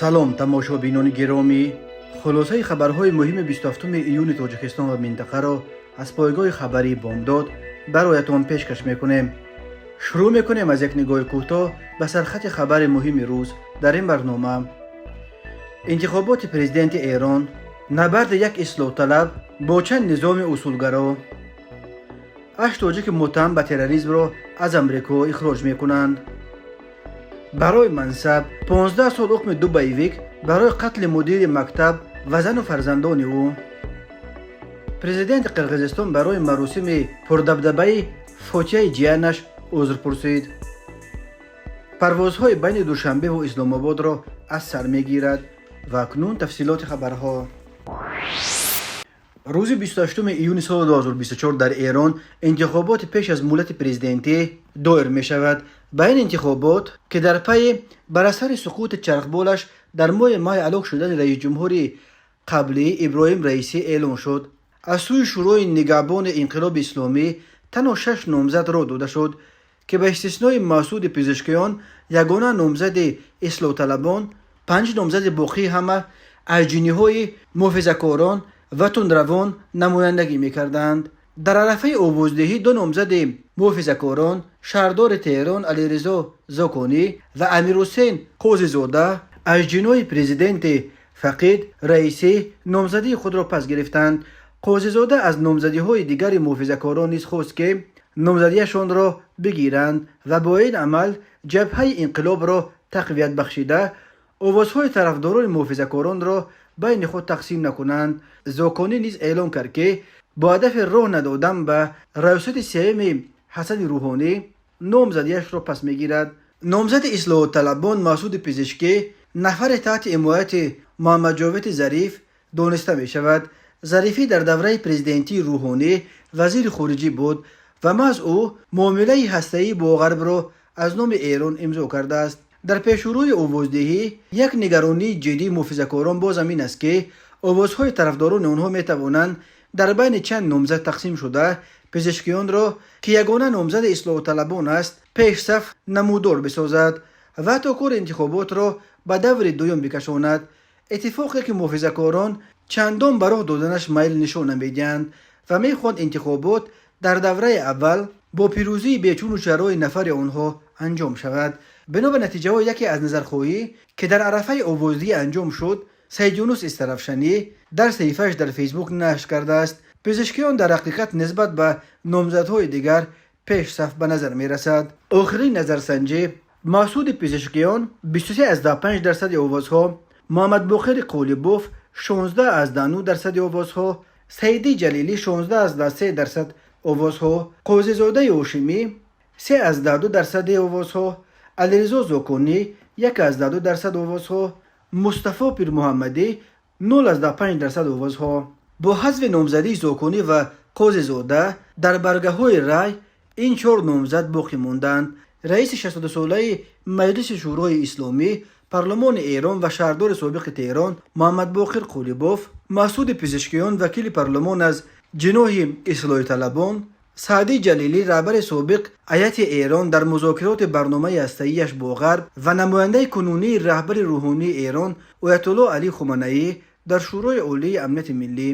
Салом, тамошобинони гиромӣ. Хулосаи хабарҳои муҳими 27 июни Тоҷикистон ва минтақаро аз пойгоҳи хабарии «Бомдод» бароятон пешкаш мекунем. Шурӯъ мекунем аз як нигоҳи кӯтоҳ ба сархати хабари муҳими рӯз. Дар ин барнома: интихоботи президенти Эрон, набарди як ислоҳталаб бо чанд низоми усулгаро, ҳашт тоҷики муттаҳам ба терроризмро аз Амрико ихроҷ мекунанд, барои мансаб 15 сол ҳукми ду боевик барои қатли мудири мактаб ва зану фарзандони ӯ, президенти Қирғизистон барои маросими пурдабдабаи фотиҳаи ҷиянаш узр пурсид, парвозҳои байни Душанбеву Исломободро аз сар мегирад. Ва акнун тафсилоти хабарҳо. Рӯзи 28 июни соли 2024 дар Эрон интихоботи пеш аз муҳлати президентӣ доир мешавад. Ба ин интихобот, ки дар пайи бар асари суқути чархболаш дар моҳи май ҳалок шудани раисҷумҳури қаблӣ Иброҳим Раисӣ эълон шуд, аз сӯи Шӯрои нигаҳбони инқилоби исломӣ танҳо шаш номзад роҳ дода шуд, ки ба истиснои Масуди Пизишкиён, ягона номзади ислоҳталабон, панҷ номзади боқӣ ҳама аз ҷиноҳҳои муҳофизакорон ва тундравон намояндагӣ мекарданд. Дар арафаи овоздиҳӣ ду номзади муҳофизакорон, шаҳрдори Теҳрон Алиризо Зоконӣ ва Амирҳусейн Қозизода, аз ҷиноҳи президенти фақид Раисӣ номзадии худро пас гирифтанд. Қозизода аз номзадиҳои дигари муҳофизакорон низ хост, ки номзадиашонро бигиранд ва бо ин амал ҷабҳаи инқилобро тақвият бахшида, овозҳои тарафдорони муҳофизакоронро байни худ тақсим накунанд. Зоконӣ низ эълон кард, ки бо ҳадафи роҳ надодан ба раёсати сеюми Ҳасани Рӯҳонӣ номзадиашро пас мегирад. Номзади ислоҳотталабон Масуди Пизишкӣ нафаре таҳти ҳимояти Муҳаммадҷовиди Зариф дониста мешавад. Зарифӣ дар давраи президентии Рӯҳонӣ вазири хориҷӣ буд ва маҳз ӯ муомилаи ҳастаӣ бо Ғарбро аз номи Эрон имзо кардааст. Дар пешурӯи овоздиҳӣ як нигаронии ҷиддии муҳофизакорон бозам ин аст, ки овозҳои тарафдорони онҳо метавонанд дар байни чанд номзад тақсим шуда, Пизишкиёнро, ки ягона номзади ислоҳталабон аст, пешсаф намудор бисозад ва ҳатто кори интихоботро ба даври дуюм бикашонад, иттифоқе ки муҳофизакорон чандон ба роҳ доданаш майл нишон намедиҳанд ва мехоҳанд интихобот дар давраи аввал бо пирӯзии бечуну чарои нафари онҳо анҷом шавад. Бино ба натиҷаҳои яке аз назархоҳӣ, ки дар арафаи овоздиҳӣ анҷом шуд, Саид Юнус Истарафшанӣ дар саҳифааш дар Фейсбук нашр кардааст: Пизишкиён дар ҳақиқат нисбат ба номзадҳои дигар пешсаф ба назар мерасад. Охирин назарсанҷӣ: Масуди Пизишкиён 23,5 дарсади овозҳо, Муҳаммадбоқири Қолибоф 16,9 дарсади овозҳо, Саиди Ҷалилӣ 16,3 дарсад овозҳо, Қозизодаи Ҳошимӣ 3,2 дарсади овозҳо, Алиризо Зоконӣ 1,2 дарсад овозҳо, Мустафо Пирмуҳаммадӣ 0,5 дарсад овозҳо. Бо ҳазфи номзадии Зоконӣ ва Қозизода дар баргаҳои рай ин чор номзад боқӣ монданд: раиси 62-солаи Маҷлиси Шӯрои Исломӣ, парлумони Эрон ва шаҳрдори собиқи Теҳрон Муҳаммадбоқир Қолибоф, Масуди Пизишкиён, вакили парлумон аз ҷиноҳи ислоҳиталабон, Саъдӣ Ҷалилӣ, раҳбари собиқ ҳайати Эрон дар музокироти барномаи ҳастаияш бо Ғарб ва намояндаи кунунии раҳбари рӯҳонии Эрон Оятуллоҳ Алӣ Хоманаӣ дар Шӯрои Олии Амнияти Миллӣ,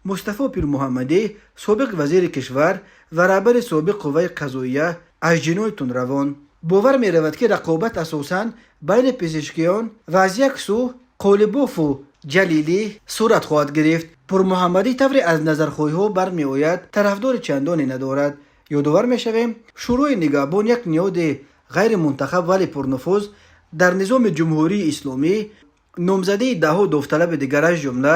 Мустафо Пирмуҳаммадӣ, собиқ вазири кишвар ва раҳбари собиқ қувваи қазоия аз ҷиноҳи тундравон. Бовар меравад, ки рақобат асосан байни Пизишкиён ва аз як сӯ Қолибофу Ҷалилӣ сурат хоҳад гирифт. Пурмуҳаммадӣ, тавре аз назархоҳиҳо бармеояд, тарафдори чандоне надорад. Ёдовар мешавем, Шӯрои нигаҳбон, як ниҳоди ғайримунтахаб, вале пурнуфуз дар низоми Ҷумҳурии Исломӣ, номзадии даҳҳо довталаби дигар, аз ҷумла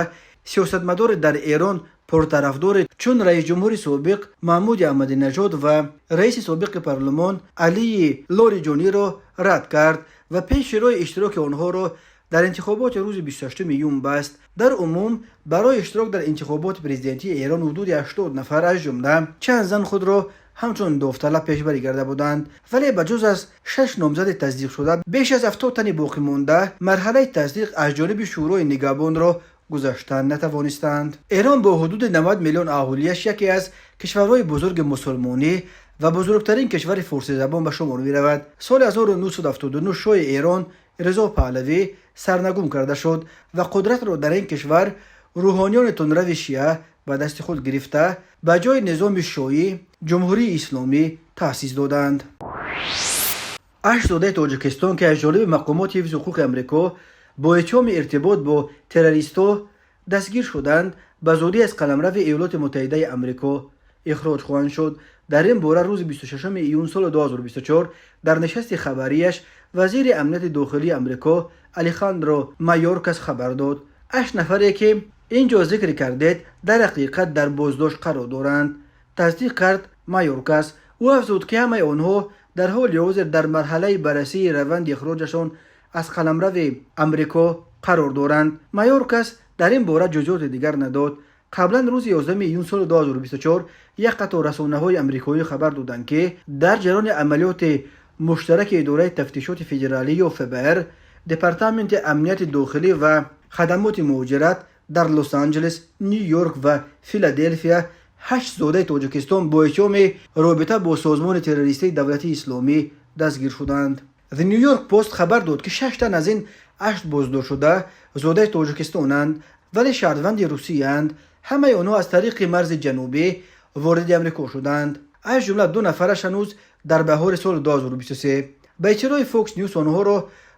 сиёсатмадори дар Эрон пуртарафдори чун раисҷумҳури собиқ Маҳмуди Аҳмадинажод ва раиси собиқи парлумон Алии Лориҷониро рад кард ва пеши роҳи иштироки онҳоро дар интихоботи рӯзи 28 июн баст. Дар умум барои иштирок дар интихоботи президентии Эрон ҳудуди 80 нафар, аз ҷумла чанд зан, худро ҳамчун довталаб пешбарӣ карда буданд, вале ба ҷуз аз шаш номзади тасдиқшуда беш аз 70 тани боқимонда марҳалаи тасдиқ аз ҷониби Шӯрои нигаҳбонро гузаштан натавонистанд. Эрон бо ҳудуди 90 миллион аҳолиаш яке аз кишварҳои бузурги мусулмонӣ ва бузургтарин кишвари форсизабон ба шумор меравад. Соли 1979 шоҳи Эрон Ризо Паҳлавӣ сарнагун карда шуд ва қудратро дар ин кишвар рӯҳониёни тундрави шиа ба дасти худ гирифта, ба ҷои низоми шоҳӣ Ҷумҳурии Исломӣ таъсис доданд. Ҳашт зодаи Тоҷикистон, ки аз ҷониби мақомоти ҳифзи ҳуқуқи Амрико бо иттиҳоми иртибот бо террористҳо дастгир шуданд, ба зудӣ аз қаламрави Иёлоти Муттаҳидаи Амрико ихроҷ хоҳанд шуд. Дар ин бора рӯзи 26 июн соли 2024 дар нишасти хабарияш вазири амнияти дохилии Амрико Алехандро Майоркас хабар дод. Ҳашт нафаре, ки ин ҷо зикр кардед, дар ҳақиқат дар боздошт қарор доранд, тасдиқ кард Майоркас. Ӯ афзуд, ки ҳамаи онҳо дар ҳоли ҳозир дар марҳалаи баррасии раванди ихроҷашон аз қаламрави Амрико қарор доранд. Майоркас дар ин бора ҷузъиёти дигар надод. Қаблан рӯзи 11 июн соли 2024 як қатор расонаҳои амрикоӣ хабар доданд, ки дар ҷараёни амалиёти муштараки Идораи тафтишоти федералӣ ё ФБР, Департаменти амнияти дохилӣ ва хадамоти муҳоҷират дар Лос-Анҷелес, Ню Йорк ва Филаделфия ҳашт зодаи Тоҷикистон бо иттиҳоми робита бо созмони террористии Давлати Исломӣ дастгир шуданд. The New York Post хабар дод, ки шаш тан аз ин ҳашт боздоштшуда зодаи Тоҷикистонанд, вале шаҳрванди Русияанд. Ҳамаи онҳо аз тариқи марзи ҷанубӣ вориди Амрико шуданд, аз ҷумла ду нафараш ҳанӯз дар баҳори соли 2023. Ба иттилои Fox News, онҳоро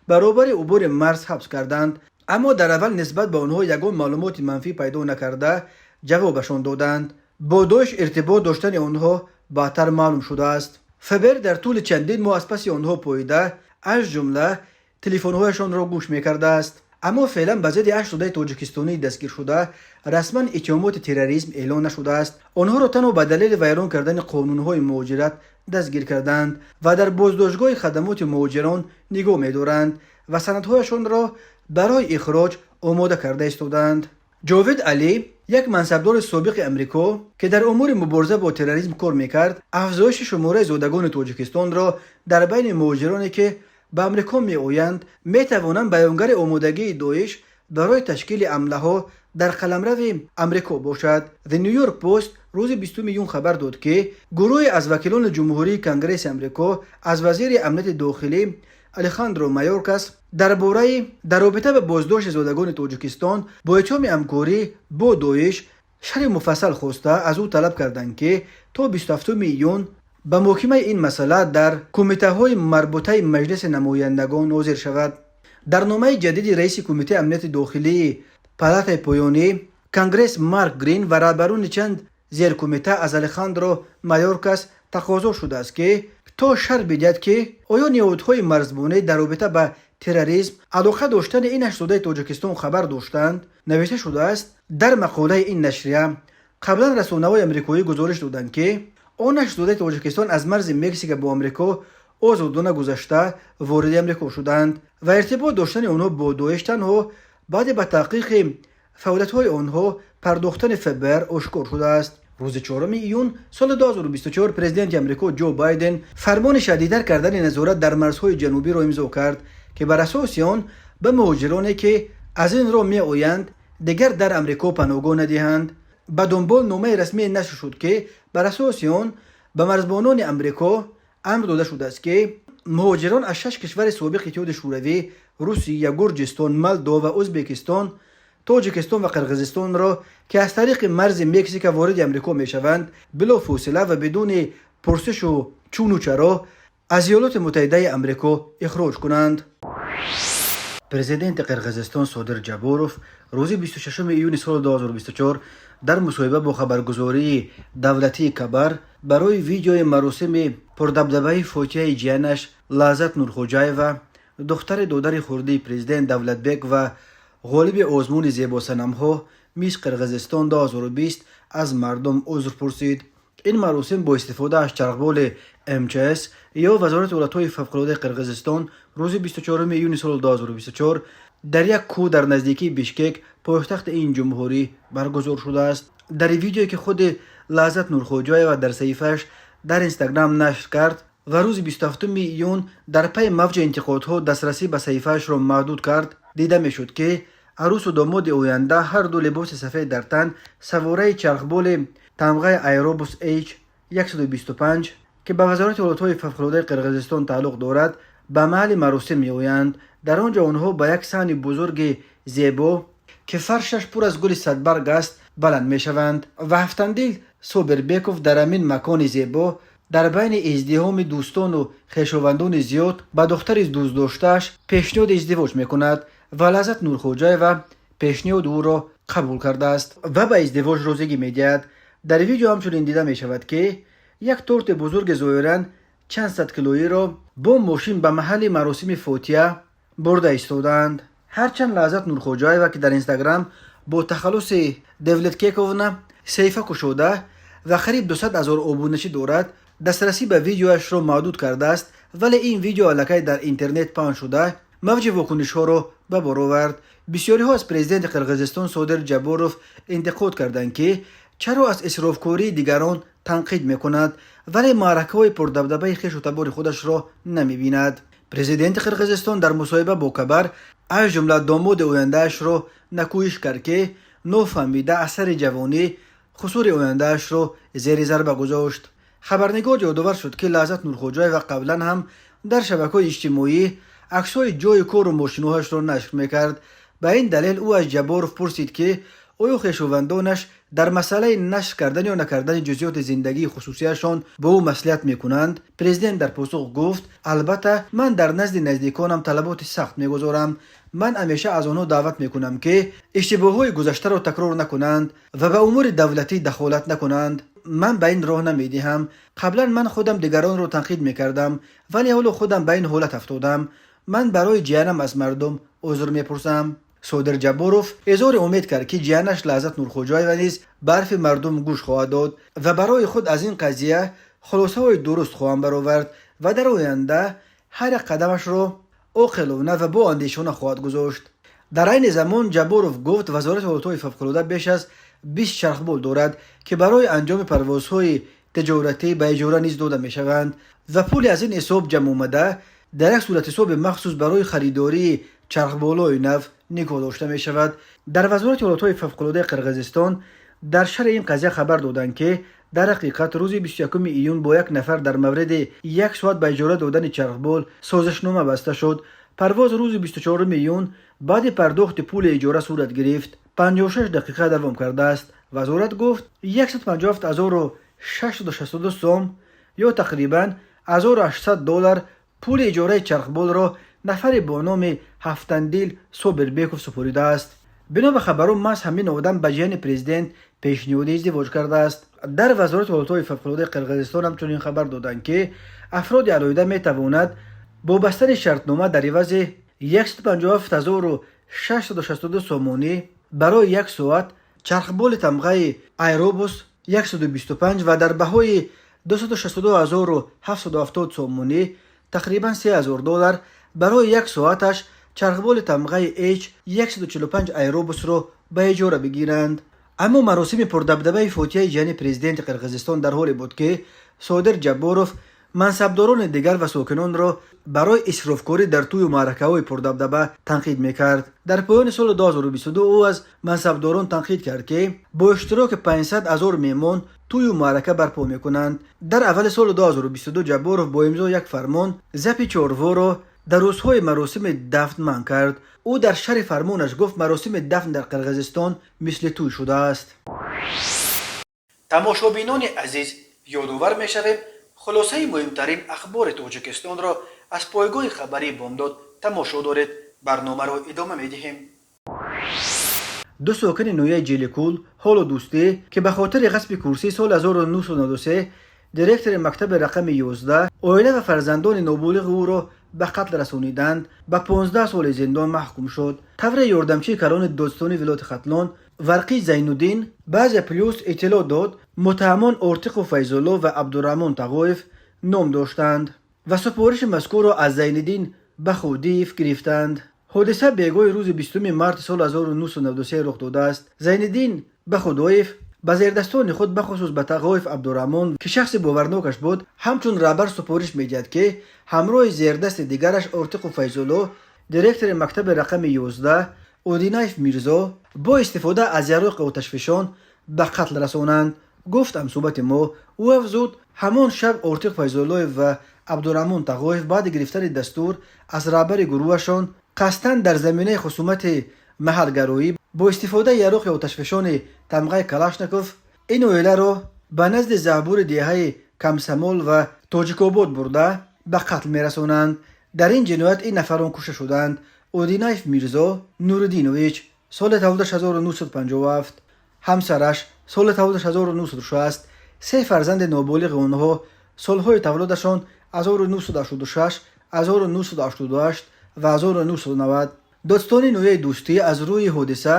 баробари убури марз ҳабс карданд, аммо дар аввал нисбат ба онҳо ягон маълумоти манфӣ пайдо накарда, ҷавобашон доданд. Бо Доиш иртибот доштани онҳо баъдтар маълум шудааст. ФБР дар тӯли чандин моҳ аз паси онҳо поида, аз ҷумла телефонҳояшонро гӯш мекардааст. Аммо феълан ба зидди ҳашт зодаи тоҷикистонии дастгиршуда расман иттиҳомоти терроризм эълон нашудааст. Онҳоро танҳо ба далели вайрон кардани қонунҳои муҳоҷират дастгир карданд ва дар боздоштгоҳи хадамоти муҳоҷирон нигоҳ медоранд ва санадҳояшонро барои ихроҷ омода карда истодаанд. Ҷовид Алӣ, як мансабдори собиқи Амрико, ки дар умури мубориза бо терроризм кор мекард, афзоиши шумораи зодагони Тоҷикистонро дар байни муҳоҷироне, ки ба Амрико меоянд, метавонанд баёнгари омодагии Доиш барои ташкили ҳамлаҳо дар қаламрави Амрико бошад. The New York Post рӯзи 20 июн хабар дод, ки гурӯҳе аз вакилони ҷумҳурии Конгресси Амрико аз вазири амнияти дохилӣ Алехандро Майоркас дар бораи дар робита ба боздошти зодагони Тоҷикистон бо иттиҳоми ҳамкорӣ бо Доиш шарҳи муфассал хоста, аз ӯ талаб карданд, ки то 27 июн ба муҳокимаи ин масъала дар кумитаҳои марбутаи Маҷлиси намояндагон ҳозир шавад. Дар номаи ҷадиди раиси Кумитаи амнияти дохилии палатаи поёнӣ Конгресс Марк Грин ва раҳбарони чанд зеркумита аз Алехандро Майоркас тақозо шудааст, ки то шарҳ бидиҳад, ки оё ниҳодҳои марзбонӣ дар робита ба терроризм алоқа доштани ин ҳашт зодаи Тоҷикистон хабар доштанд, навишта шудааст дар мақолаи ин нашрия. Қаблан расонаҳои амрикоӣ гузориш доданд, ки он ҳашт зодаи Тоҷикистон аз марзи Мексика бо Амрико озодона гузашта вориди Амрико шуданд ва иртибот доштани онҳо бо Доиш танҳо баъде ба таҳқиқи фаъолиятҳои онҳо пардохтани ФБР ошкор шудааст. Рӯзи 4 июн соли 2024 президенти Амрико Ҷо Байден фармони шадидтар кардани назорат дар марзҳои ҷанубиро имзо кард, ки бар асоси он ба муҳоҷироне, ки аз ин роҳ меоянд, дигар дар Амрико паноҳгоҳ надиҳанд. Ба дунбол номаи расмие нашр шуд, ки бар асоси он ба марзбонони Амрико амр дода шудааст, ки муҳоҷирон аз шаш кишвари собиқ Иттиҳоди Шӯравӣ: Русия, Гурҷистон, Молдова, Ӯзбекистон, Тоҷикистон ва Қирғизистонро, ки аз тариқи марзи Мексика вориди Амрико мешаванд, билофосила ва бидуни пурсишу чуну чаро аз Иёлоти Муттаҳидаи Амрико ихроҷ кунанд. Президенти Қирғизистон Содир Ҷаборов рӯзи 26 июни соли 2024 дар мусоҳиба бо хабаргузории давлатии Кабар барои видеои маросими пурдабдабаи фотиҳаи ҷиянаш Лаззат Нурхоҷаева, духтари додари хурдии президент Давлатбек ва ғолиби озмуни зебосанамҳо Мисс Қирғизистон 2020, аз мардум узр пурсид. Ин маросим бо истифода аз чархболи МЧС ё Вазорати ҳолатҳои фавқулодаи Қирғизистон рӯзи 24 июни соли 2024 дар як кӯҳ дар наздикии Бишкек, пойтахти ин ҷумҳурӣ, баргузор шудааст. Дар видеое, ки худи Лаззат Нурхоҷаева дар саҳифааш дар Инстаграм нашр кард ва рӯзи 27 июн дар пайи мавҷи интиқодҳо дастрасӣ ба саҳифаашро маҳдуд кард, дида мешуд, ки арӯсу домоди оянда, ҳарду либоси сафед дар тан, савораи чархболи тамғаи Аэробус H 125 ки ба Вазорати ҳолатҳои фавқулодаи Қирғизистон тааллуқ дорад, ба маҳалли маросим меоянд. Дар он ҷо онҳо ба як саҳни бузурги зебо, ки фаршаш пур аз гули садбарг аст, баланд мешаванд ва Ҳафтандил Собирбеков дар ҳамин макони зебо дар байни издиҳоми дӯстону хешовандони зиёд ба духтари дӯстдоштааш пешниҳоди издивоҷ мекунад ва Лаззат Нурхоҷаева пешниҳоди ӯро қабул кардааст ва ба издивоҷ розигӣ медиҳад. Дар видео ҳамчунин дида мешавад, ки як торти бузурги зоҳиран чанд сад килоиро бо мошин ба маҳалли маросими фотиҳа бурда истодаанд. Ҳарчанд Лаззат Нурхоҷаева, ки дар Инстаграм бо тахаллуси Девлеткековна саҳифа кушода ва қариб 200 ҳазор обуначӣ дорад, дастрасӣ ба видеоашро маҳдуд кардааст, вале ин видео аллакай дар интернет паҳн шуда, мавҷи вокунишҳоро ба бор овард. Бисёриҳо аз президенти Қирғизистон Содир Ҷабборов интиқод карданд, ки чаро аз исрофкории дигарон танқид мекунад, вале маъракаҳои пурдабдабаи хешу табори худашро намебинад. Президенти Қирғизистон дар мусоҳиба бо Кабар аз ҷумла домоди ояндаашро накӯҳиш кард, ки нофаҳмида аз сари ҷавонӣ хусури ояндаашро зери зарба гузошт. Хабарнигор ёдовар шуд, ки Лаззат Нурхоҷаева қаблан ҳам дар шабакаҳои иҷтимоӣ аксҳои ҷойи кору мошинҳояшро нашр мекард. Ба ин далел ӯ аз Ҷабборов пурсид, ки оё хешовандонаш дар масъалаи нашр кардан ё накардани ҷузъиёти зиндагии хусусияшон бо ӯ маслиҳат мекунанд. Президент дар посух гуфт: «Албатта, ман дар назди наздиконам талаботи сахт мегузорам. Ман ҳамеша аз онҳо даъват мекунам, ки иштибоҳҳои гузаштаро такрор накунанд ва ба умури давлатӣ дахолат накунанд. Ман ба ин роҳ намедиҳам. Қаблан ман худам дигаронро танқид мекардам, вале ҳоло худам ба ин ҳолат афтодам. Ман барои ҷиянам аз мардум узр мепурсам». Содир Ҷабборов изҳори умед кард, ки ҷиянаш Лаззат Нурхоҷаева низ ба ҳарфи мардум гӯш хоҳад дод ва барои худ аз ин қазия хулосаҳои дуруст хоҳанд баровард ва дар оянда ҳар як қадамашро оқилона ва бо андешона хоҳад гузошт. Дар айни замон, Ҷабборов гуфт, Вазорати ҳолатҳои фавқулода беш аз 20 чархбол дорад, ки барои анҷоми парвозҳои тиҷоратӣ ба иҷора низ дода мешаванд ва пули аз ин ҳисоб ҷамъ омада дар як суратҳисоби махсус барои харидории чархболҳои нав нигоҳ дошта мешавад. Дар Вазорати ҳолатҳои фавқулодаи Қирғизистон дар шарҳи ин қазия хабар доданд, ки дар ҳақиқат рӯзи 21 июн бо як нафар дар мавриди як соат ба иҷора додани чархбол созишнома баста шуд. Парвоз рӯзи 24 июн баъди пардохти пули иҷора сурат гирифт, 56 дақиқа давом кардааст. Вазорат гуфт, 157 662 сом ё тақрибан 1800 доллар пули иҷораи чархболро нафаре бо номи Ҳафтандил Собирбеков супоридааст. Бино ба хабарҳо, маҳз ҳамин одам ба ҷияни президент пешниҳоди издивоҷ кардааст. Дар Вазорати ҳолатҳои фавқулодаи Қирғизистон ҳамчунин хабар доданд, ки афроди алоҳида метавонад бо бастани шартнома дар ивази 157 662 сомонӣ барои як соат чархболи тамғаи Аэробус 125 ва дар баҳои 262 770 сомонӣ, тақрибан 3000 доллар, барои як соаташ чархболи тамғаи H 145 Аэробусро ба иҷора бигиранд. Аммо маросими пурдабдабаи фотиҳаи ҷияни президенти Қирғизистон дар ҳоле буд, ки Содир Ҷабборов мансабдорони дигар ва сокинонро барои исрофкорӣ дар тӯю маъракаҳои пурдабдаба танқид мекард. Дар поёни соли 2022 ӯ аз мансабдорон танқид кард, ки бо иштироки 500 ҳазор меҳмон тӯю маърака барпо мекунанд. Дар аввали соли 2022 Ҷабборов бо имзои як фармон забҳи чорворо дар рӯзҳои маросими дафн манъ кард. Ӯ дар шарҳи фармонаш гуфт, маросими дафн дар Қирғизистон мисли тӯй шудааст. Тамошобинони азиз, ёдовар мешавем, хулосаи муҳимтарин ахбори Тоҷикистонро аз пойгоҳи хабарии Бомдод тамошо доред. Барномаро идома медиҳем. Ду сокини ноҳияи Ҷеликул, ҳоло Дӯстӣ, ки ба хотири ғасби курсии соли 1993 директори мактаби рақами 11 оила ва фарзандони ноболиғи ӯро ба қатл расониданд, ба 15 соли зиндон маҳкум шуд. Тавре ёрдамчии калони додситони вилояти Хатлон Варқи Зайнуддин ба Азия Плюс иттилоъ дод, муттаҳамон Ортиқу Файзулло ва Абдураҳмон Тағоев ном доштанд ва супориши мазкурро аз Зайниддин Бахудиев гирифтанд. Ҳодиса бегоҳи рӯзи 20 марти соли 1993 рух додааст. Зайниддин Бахудоев ба зердастони худ, бахусус ба Тағоев Абдураҳмон, ки шахси боварнокаш буд, ҳамчун раҳбар супориш медиҳад, ки ҳамроҳи зердасти дигараш Ортиқу Файзулло директори мактаби рақами 11 Одинаев Мирзо бо истифода аз яроқи оташфишон ба қатл расонанд. Гуфт ҳамсӯҳбати мо. Ӯ афзуд, ҳамон шаб Ортиқ Файзуллоев ва Абдураҳмон Тағоев баъди гирифтани дастур аз раҳбари гурӯҳашон қасдан дар заминаи хусумати маҳалгароӣ бо истифодаи яроқи оташфишони тамғаи Калашников ин оиларо ба назди заҳбури деҳаи Камсамол ва Тоҷикобод бурда ба қатл мерасонанд. Дар ин ҷиноят ин нафарон кушта шуданд: Одинаев Мирзо Нуриддинович, соли таваллудаш 1957, ҳамсараш, соли таваллудаш 1960, се фарзанди ноболиғи онҳо, солҳои таваллудашон 1986, 1988 ва 1990. Додситонии ноҳияи Дӯстӣ аз рӯи ҳодиса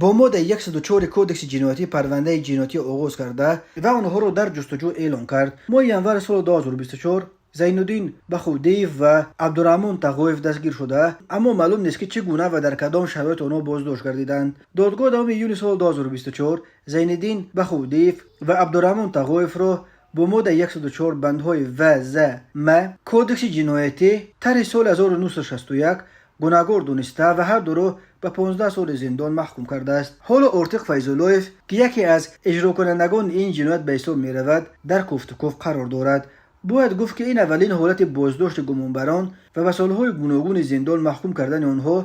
бо моддаи 104 Кодекси ҷиноятӣ парвандаи ҷиноятӣ оғоз карда ва онҳоро дар ҷустуҷӯ эълон кард. Моҳи январи соли 2024 Зайнуддин Бахудиев ва Абдураҳмон Тағоев дастгир шуда, аммо маълум нест, ки чӣ гуна ва дар кадом шароит онҳо боздошт гардиданд. Додгоҳ 10 июни соли 2024 Зайниддин Бахудиев ва Абдураҳмон Тағоевро бо моддаи 104 бандҳои В, З, М Кодекси ҷиноятӣ тарҳи соли 1961 гунаҳгор дониста ва ҳар дуро ба 15 соли зиндон маҳкум кардааст. Ҳоло Ортиқ Файзуллоев, ки яке аз иҷрокунандагони ин ҷиноят ба ҳисоб меравад, дар кофтуков қарор дорад. Бояд гуфт, ки ин аввалин ҳолати боздошти гумонбарон ва ба солҳои гуногуни зиндон маҳкум кардани онҳо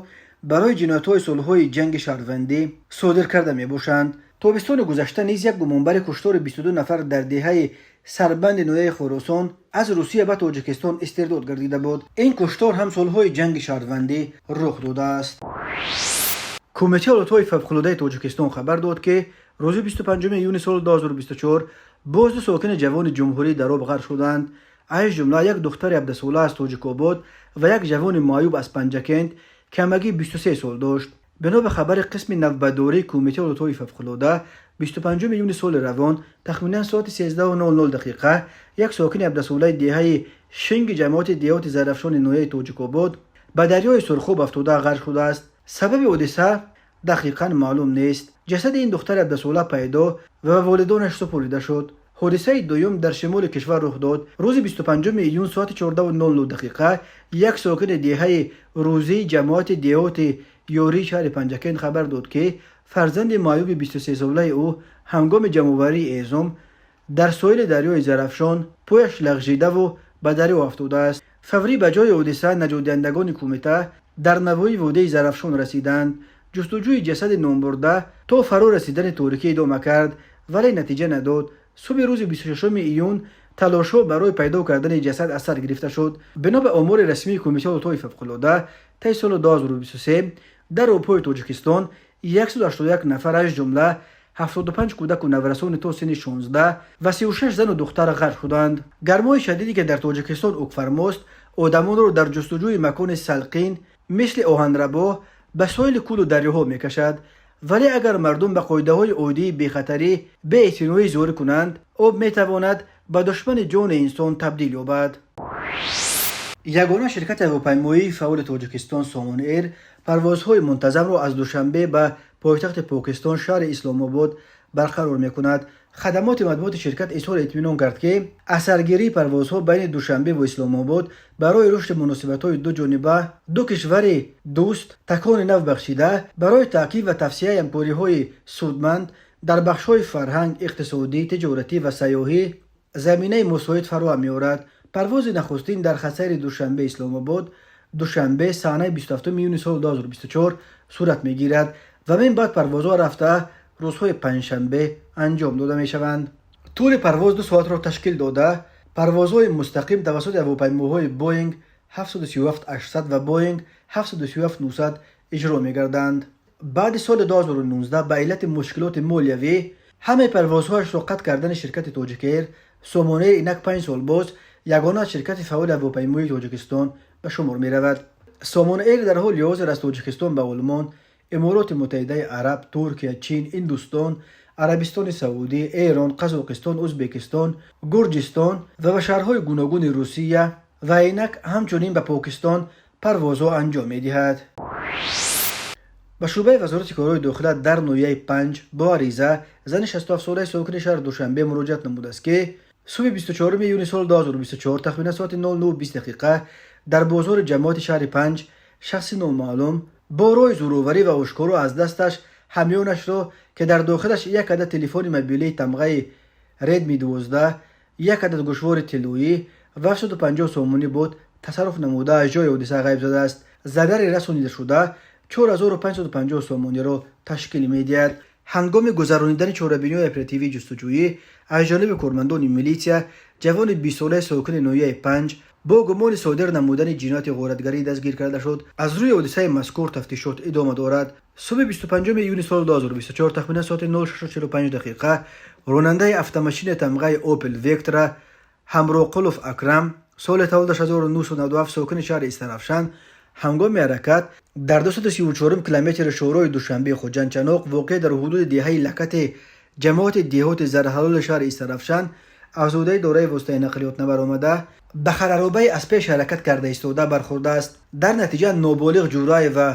барои ҷиноятҳои солҳои ҷанги шаҳрвандӣ содир карда мебошанд. Тобистони гузашта низ як гумонбари куштори 22 нафар дар деҳаи Сарбанди ноҳияи Хуросон аз Русия ба Тоҷикистон истирдод гардида буд. Ин куштор ҳам солҳои ҷанги шаҳрвандӣ рух додааст. Кумитаи ҳолатҳои фавқулодаи Тоҷикистон хабар дод, ки рӯзи 25 июни соли 2024 боз ду сокини ҷавони ҷумҳурӣ дар об ғарқ шуданд, аз ҷумла як духтари 17сола аз Тоҷикобод ва як ҷавони маъюб аз Панҷакент, ки ҳамагӣ 23 сол дошт. Бино ба хабари қисми навбатдории Кумитаи ҳолатҳои фавқулода, 25 июни соли равон тахминан соати 13:00 дақиқа як сокини 17солаи деҳаи Шинги ҷамоати деҳоти Зарафшони ноҳияи Тоҷикобод ба дарёи Сурхоб афтода ғарқ шудааст. Сабаби ҳодиса дақиқан маълум нест. Ҷасади ин духтари 17сола пайдо ва ба волидонаш супорида шуд. Ҳодисаи дуюм дар шимоли кишвар рух дод. Рӯзи 25 июн соати 14:00 дақиқа як сокини деҳаи Рӯзии ҷамоати деҳоти Ёрии шаҳри Панҷакент хабар дод, ки фарзанди маъюби 23солаи ӯ ҳангоми ҷамъоварии эзом дар соҳили дарёи Зарафшон пояш лағжидаву ба дарё афтодааст. Фаврӣ ба ҷои ҳодиса наҷотдиҳандагони кумита дар навоҳии водии Зарафшон расиданд. Ҷустуҷӯи ҷасади номбурда то фаро расидани торикӣ идома кард, вале натиҷа надод. Субҳи рӯзи 26 июн талошҳо барои пайдо кардани ҷасад аз сар гирифта шуд. Бино ба омори расмии Кумитаи ҳолатҳои фавқулода, таи соли 2023 дар обҳои Тоҷикистон 181 нафар, аз ҷумла 75 кӯдаку наврасони то синни 16 ва 36 зану духтар ғарқ шуданд. Гармои шадиде, ки дар Тоҷикистон ҳукмфармост, одамонро дар ҷустуҷӯи макони салқин мисли оҳанрабо ба соҳили кӯлу дарёҳо мекашад. Вале агар мардум ба қоидаҳои оддии бехатарӣ беэътиноӣ зоҳир кунанд, об метавонад ба душмани ҷони инсон табдил ёбад. Ягона ширкати ҳавопаймоии фаъоли Тоҷикистон, Сомон Эйр, парвозҳои мунтазамро аз Душанбе ба пойтахти Покистон, шаҳри Исломобод, барқарор мекунад. Хадамоти матбуоти ширкат изҳори итминон кард, ки аз саргирии парвозҳо байни Душанбе ва Исломобод барои рушди муносибатҳои дуҷониба ду кишвари дӯст такони нав бахшида, барои таъкид ва тавсеаи ҳамкориҳои судманд дар бахшҳои фарҳанг, иқтисодӣ, тиҷоратӣ ва сайёҳӣ заминаи мусоид фароҳам меорад. Парвози нахустин дар хатсайри Душанбе Исломобод душанбе, санаи 27 июни соли 2024 сурат мегирад ва мин баъд парвозҳо рафта рӯзҳои панҷшанбе анҷом дода мешаванд. Тӯли парвоз 2 соатро ташкил дода, парвозҳои мустақим тавассути ҳавопаймоҳои Боинг 737-800 ва Боинг 737-900 иҷро мегарданд. Баъди соли 2019 ба иллати мушкилоти молиявӣ ҳамаи парвозҳояшро қатъ кардани ширкати Тоҷикэйр, Сомон Эйр инак 5 сол боз ягона ширкати фаъоли ҳавопаймоии Тоҷикистон ба шумор меравад. Сомон Эйр дар ҳоли ҳозир аз Тоҷикистон ба Олмон, Имороти Муттаҳидаи Араб, Туркия, Чин, Ҳиндустон, Арабистони Саудӣ, Эрон, Қазоқистон, Ӯзбекистон, Гурҷистон ва ба шаҳрҳои гуногуни Русия ва инак ҳамчунин ба Покистон парвозҳо анҷом медиҳад. Ба шӯъбаи Вазорати корҳои дохила дар ноҳияи Панҷ бо ариза зани 67солаи сокини шаҳри Душанбе муроҷиат намудааст, ки субҳи 24 июни соли 2024 тахминан соати 09:20 дақиқа дар бозори ҷамоати шаҳри Панҷ шахси номаълум бо роҳи зӯроварӣ ва ошкоро аз дасташ ҳамёнашро, ки дар дохилаш як адад телефони мобилии тамғаи Redmi 12, як адад гӯшвори тиллоӣ ва 750 сомонӣ буд тасарруф намуда аз ҷои ҳодиса ғайб задааст. Зарари расонидашуда 4550 сомониро ташкил медиҳад. Ҳангоми гузаронидани чорабиниҳои оперативии ҷустуҷӯӣ аз ҷониби кормандони милитсия ҷавони 20-солаи сокини ноҳияи Панҷ бо гумони содир намудани ҷинояти ғоратгарӣ дастгир карда шуд. Аз рӯи ҳодисаи мазкур тафтишот идома дорад. Субҳи 25 июни соли 2024 тахминан соати 06:45 дақиқа ронандаи автомашинаи тамғаи Opel Vectra Ҳамроқулов Акрам, соли таваллудаш 1997, сокини шаҳри Истаравшан, ҳангоми ҳаракат дар 234 километри шоҳроҳи Душанбе Хуҷанд-Чаноқ, воқеъ дар ҳудуди деҳаи Лакати ҷамоати деҳоти Зарҳалоли шаҳри Истаравшан, аз ҳудуди дораи воситаи нақлиёт набаромада, ба харарӯбаи аз пеш ҳаракат карда истода бархӯрдааст. Дар натиҷа ноболиғ Ҷураева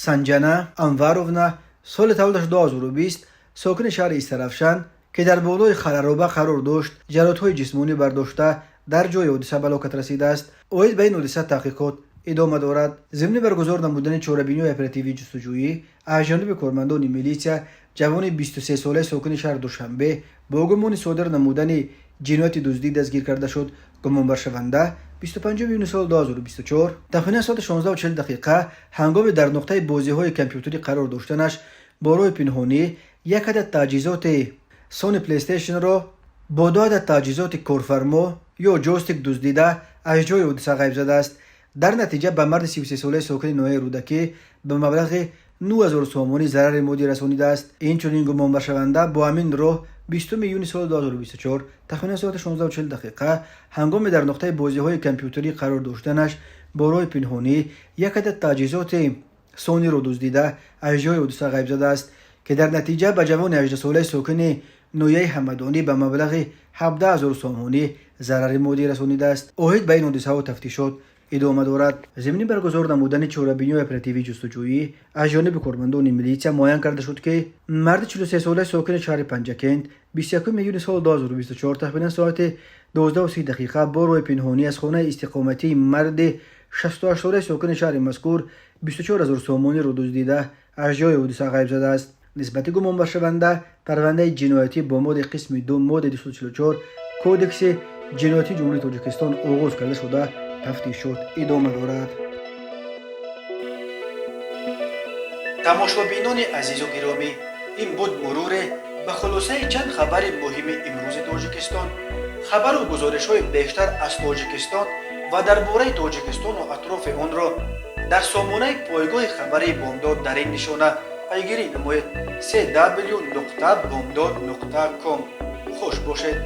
Санҷана Анваровна, соли таваллудаш 2020, сокини шаҳри Истаравшан, ки дар болои харарӯба қарор дошт, ҷароҳатҳои ҷисмонӣ бардошта дар ҷои ҳодиса ба ҳалокат расидааст. Оид ба ин ҳодиса таҳқиқот идома дорад. Зимни баргузор намудани чорабиниҳои оперативии ҷустуҷӯӣ аз ҷониби кормандони милитсия ҷавони 23-солаи сокини шаҳри Душанбе бо гумони содир намудани ҷинояти дуздӣ дастгир карда шуд. Гумонбаршаванда 25 июни соли 2024 тахминан соати 16:40 дақиқа ҳангоми дар нуқтаи бозиҳои компютерӣ қарор доштанаш бо роҳи пинҳонӣ як адад таҷҳизоти Sony PlayStation-ро бо ду адад таҷҳизоти корфармо ё ҷойстик дуздида аз ҷои ҳодиса ғайб задааст. Дар натиҷа ба марди 33-солаи сокини ноҳияи Рӯдакӣ ба маблағи 9000 сомонӣ зарари моддӣ расонидааст. Инчунин гумонбаршаванда бо ҳамин роҳ 20 июни соли 2024 тахминан соати 16:40 дақиқа ҳангоми дар нуқтаи бозиҳои компютерӣ қарор доштанаш бо роҳи пинҳонӣ як адад таҷҳизоти Sony-ро дуздида аз ҷои ҳодиса ғайб задааст, ки дар натиҷа ба ҷавони 18-солаи сокини ноҳияи Ҳамадонӣ ба маблағи 17 000 сомонӣ зарари моддӣ расонидааст. Оид ба ин ҳодисаҳо тафтишот идома дорад. Зимни баргузор намудани чорабиниҳои оперативии ҷустуҷӯӣ аз ҷониби кормандони милитсия муайян карда шуд, ки марди 43-солаи сокини шаҳри Панҷакент 21 июни соли 2024 тахминан соати 12:30 дақиқа бо роҳи пинҳонӣ аз хонаи истиқоматии марди 68-солаи сокини шаҳри мазкур 24 000 сомониро дуздида аз ҷои ҳодиса ғайб задааст. Нисбати гумонбаршаванда парвандаи ҷиноятӣ бо моддаи қисми 2 моддаи 244 Кодекси ҷиноятии Ҷумҳурии Тоҷикистон оғоз карда шуда тафтишот идома дорад. Тамошобинони азизу гиромӣ, ин буд муруре ба хулосаи чанд хабари муҳими имрӯзи Тоҷикистон. Хабару гузоришҳои бештар аз Тоҷикистон ва дар бораи Тоҷикистону атрофи онро дар сомонаи пойгоҳи хабарии Бомдод дар ин нишона пайгирӣ намоед: cw.bomdod.com. Хуш бошед.